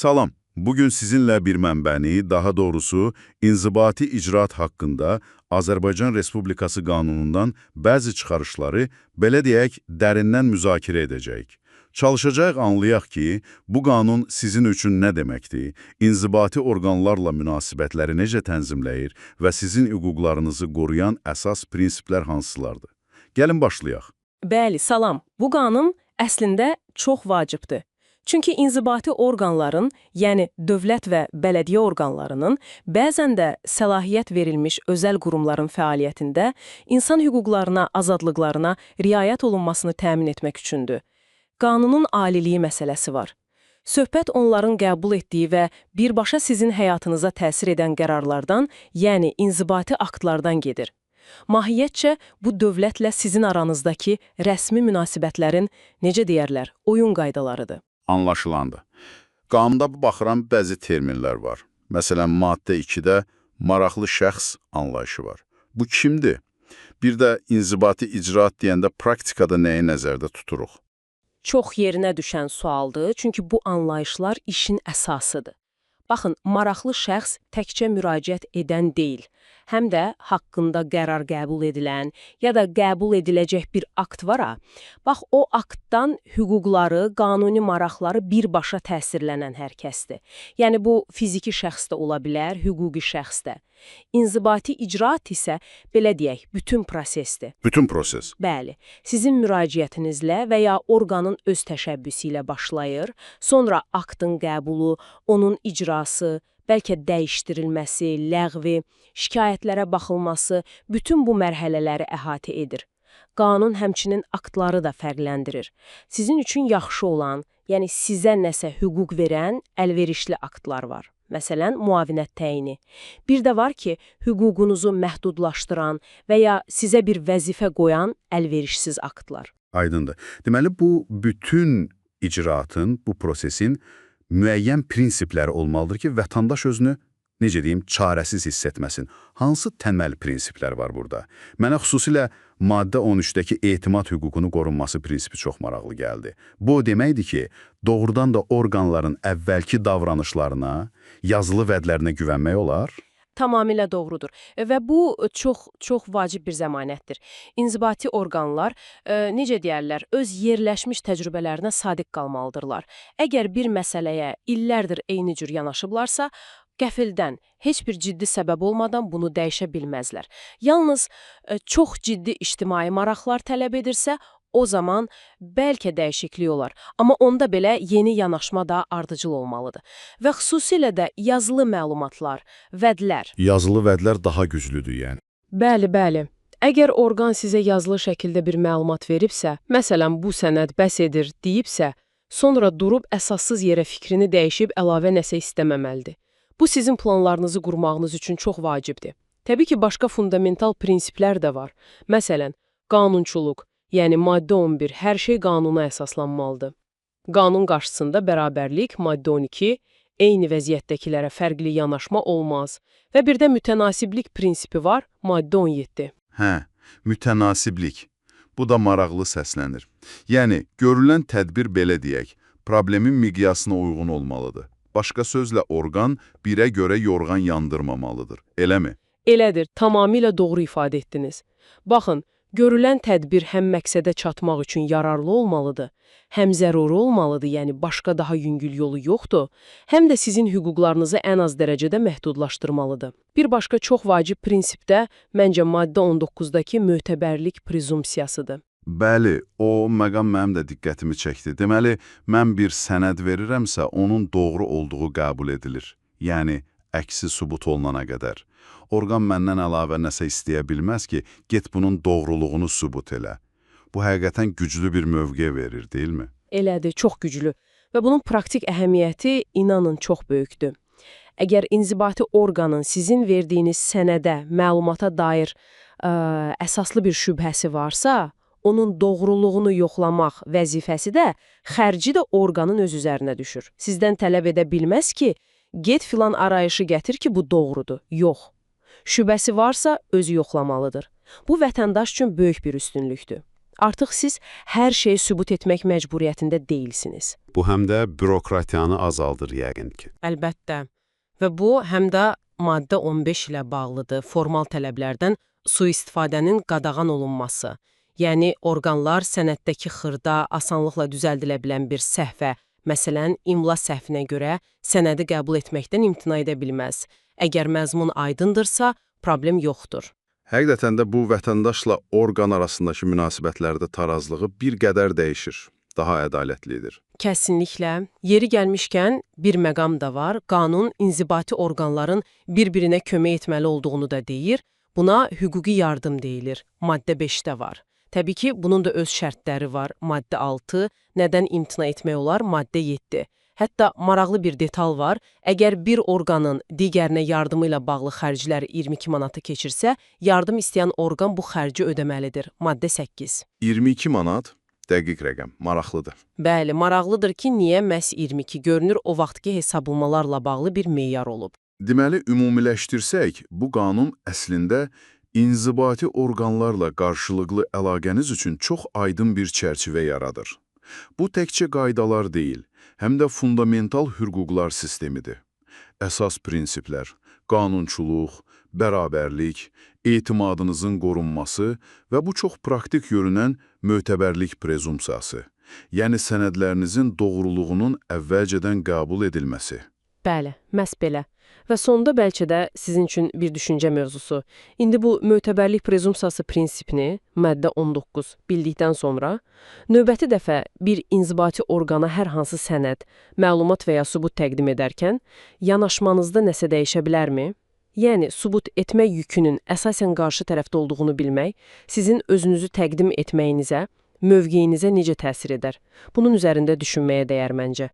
Salam. Bugün sizinlə bir mənbəni, daha doğrusu inzibati icraat haqqında Azərbaycan Respublikası qanunundan bəzi çıxarışları, belə deyək, dərindən müzakirə edəcəyik. Çalışacağıq anlayaq ki, bu qanun sizin üçün nə deməkdir, inzibati orqanlarla münasibətləri necə tənzimləyir və sizin hüquqlarınızı qoruyan əsas prinsiplər hansılardır? Gəlin başlayaq. Bəli, salam. Bu qanun əslində çox vacibdir. Çünki inzibati orqanların, yəni dövlət və bələdiyyə orqanlarının, bəzən də səlahiyyət verilmiş özəl qurumların fəaliyyətində insan hüquqlarına, azadlıqlarına riayət olunmasını təmin etmək üçündür. Qanunun aliliyi məsələsi var. Söhbət onların qəbul etdiyi və birbaşa sizin həyatınıza təsir edən qərarlardan, yəni inzibati aktlardan gedir. Mahiyyətcə, bu dövlətlə sizin aranızdakı rəsmi münasibətlərin, necə deyərlər, oyun qaydalarıdır. Anlaşılandı. Qanunda baxıram bəzi terminlər var. Məsələn, maddə 2-də maraqlı şəxs anlayışı var. Bu kimdir? Bir də inzibati icraat deyəndə praktikada nəyi nəzərdə tuturuq? Çox yerinə düşən sualdır, çünki bu anlayışlar işin əsasıdır. Baxın, maraqlı şəxs təkcə müraciət edən deyil, həm də haqqında qərar qəbul edilən ya da qəbul ediləcək bir akt var ha. Bax, o aktdan hüquqları, qanuni maraqları birbaşa təsirlənən hər kəsdir. Yəni bu fiziki şəxs də ola bilər, hüquqi şəxs də. İnzibati icraat isə, belə deyək, bütün prosesdir. Bütün proses. Bəli, sizin müraciətinizlə və ya orqanın öz təşəbbüsü ilə başlayır, sonra aktın qəbulu, onun icrası, bəlkə dəyişdirilməsi, ləğvi, şikayətlərə baxılması, bütün bu mərhələləri əhatə edir. Qanun həmçinin aktları da fərqləndirir. Sizin üçün yaxşı olan, yəni sizə nəsə hüquq verən əlverişli aktlar var. Məsələn, müavinət təyini. Bir də var ki, hüququnuzu məhdudlaşdıran və ya sizə bir vəzifə qoyan əlverişsiz aktlar. Aydındır. Deməli, bu bütün icraatın, bu prosesin müəyyən prinsipləri olmalıdır ki, vətəndaş özünü, necə deyim, çarəsiz hiss etməsin. Hansı təməl prinsiplər var burada? Mənə xüsusilə maddə 13-dəki etimad hüququnu qorunması prinsipi çox maraqlı gəldi. Bu o deməkdir ki, doğrudan da orqanların əvvəlki davranışlarına, yazılı vədlərinə güvənmək olar? Tamamilə doğrudur. Və bu çox çox vacib bir zəmanətdir. İnzibati orqanlar, necə deyərlər, öz yerləşmiş təcrübələrinə sadiq qalmalıdırlar. Əgər bir məsələyə illərdir eyni cür yanaşıblarsa, qəfildən, heç bir ciddi səbəb olmadan bunu dəyişə bilməzlər. Yalnız çox ciddi ictimai maraqlar tələb edirsə, o zaman bəlkə dəyişiklik olar. Amma onda belə yeni yanaşma da ardıcıl olmalıdır. Və xüsusilə də yazılı məlumatlar, vədlər. Yazılı vədlər daha güclüdür yəni. Bəli, bəli. Əgər orqan sizə yazılı şəkildə bir məlumat veribsə, məsələn, bu sənəd bəs edir deyibsə, sonra durub əsassız yerə fikrini dəyişib əlavə nəsə istəməməlidir. Bu sizin planlarınızı qurmağınız üçün çox vacibdir. Təbii ki, başqa fundamental prinsiplər də var. Məsələn, qanunçuluq, yəni maddə 11, hər şey qanuna əsaslanmalıdır. Qanun qarşısında bərabərlik, maddə 12, eyni vəziyyətdəkilərə fərqli yanaşma olmaz. Və bir də mütənasiblik prinsipi var, maddə 17. Hə, mütənasiblik. Bu da maraqlı səslənir. Yəni, görülən tədbir belə deyək, problemin miqyasına uyğun olmalıdır. Başqa sözlə orqan birə görə yorğan yandırmamalıdır. Eləmi? Elədir, tamamilə doğru ifadə etdiniz. Baxın, görülən tədbir həm məqsədə çatmaq üçün yararlı olmalıdır, həm zəruri olmalıdır, yəni başqa daha yüngül yolu yoxdur, həm də sizin hüquqlarınızı ən az dərəcədə məhdudlaşdırmalıdır. Bir başqa çox vacib prinsip də məncə maddə 19-dakı mötəbərlik prezumpsiyasıdır. Bəli, o məqam mənim də diqqətimi çəkdi. Deməli, mən bir sənəd verirəmsə, onun doğru olduğu qəbul edilir. Yəni, əksi sübut olunana qədər. Orqan məndən əlavə nəsə istəyə bilməz ki, get bunun doğruluğunu sübut elə. Bu həqiqətən güclü bir mövqe verir, deyilmi? Elədir, çox güclü. Və bunun praktik əhəmiyyəti, inanın, çox böyükdür. Əgər inzibati orqanın sizin verdiyiniz sənədə, məlumata dair əsaslı bir şübhəsi varsa, onun doğruluğunu yoxlamaq vəzifəsi də, xərci də orqanın öz üzərinə düşür. Sizdən tələb edə bilməz ki, get filan arayışı gətir ki, bu doğrudur. Yox. Şübhəsi varsa, özü yoxlamalıdır. Bu, vətəndaş üçün böyük bir üstünlükdür. Artıq siz hər şeyi sübut etmək məcburiyyətində deyilsiniz. Bu həm də bürokratiyanı azaldır yəqin ki. Əlbəttə. Və bu həm də maddə 15 ilə bağlıdır, formal tələblərdən sui-istifadənin qadağan olunması. Yəni orqanlar sənəddəki xırda, asanlıqla düzəldilə bilən bir səhvə, məsələn, imla səhvinə görə sənədi qəbul etməkdən imtina edə bilməz. Əgər məzmun aydındırsa, problem yoxdur. Həqiqətən də bu vətəndaşla orqan arasındakı münasibətlərdə tarazlığı bir qədər dəyişir, daha ədalətlidir. Kəsinliklə. Yeri gəlmişkən bir məqam da var. Qanun inzibati orqanların bir-birinə kömək etməli olduğunu da deyir. Buna hüquqi yardım deyilir. Maddə 5-də var. Təbii ki, bunun da öz şərtləri var. Maddə 6, nədən imtina etmək olar? Maddə 7. Hətta maraqlı bir detal var. Əgər bir orqanın digərinə yardımı ilə bağlı xərclər 22 manatı keçirsə, yardım istəyən orqan bu xərci ödəməlidir. Maddə 8. 22 manat dəqiq rəqəm, maraqlıdır. Bəli, maraqlıdır ki, niyə məhz 22 görünür o vaxtki hesablamalarla bağlı bir meyar olub. Deməli, ümumiləşdirsək, bu qanun əslində inzibati orqanlarla qarşılıqlı əlaqəniz üçün çox aydın bir çərçivə yaradır. Bu təkcə qaydalar deyil, həm də fundamental hüquqlar sistemidir. Əsas prinsiplər, qanunçuluq, bərabərlik, etimadınızın qorunması və bu çox praktik görünən mötəbərlik prezumpsiyası, yəni sənədlərinizin doğruluğunun əvvəlcədən qəbul edilməsi. Bəli, məhz belə. Və sonda bəlkə də sizin üçün bir düşüncə mövzusu. İndi bu mötəbərlik prezumpsiyası prinsipini, maddə 19, bildikdən sonra, növbəti dəfə bir inzibati orqana hər hansı sənəd, məlumat və ya sübut təqdim edərkən yanaşmanızda nəsə dəyişə bilərmi? Yəni, sübut etmə yükünün əsasən qarşı tərəfdə olduğunu bilmək, sizin özünüzü təqdim etməyinizə, mövqeyinizə necə təsir edər? Bunun üzərində düşünməyə dəyər məncə.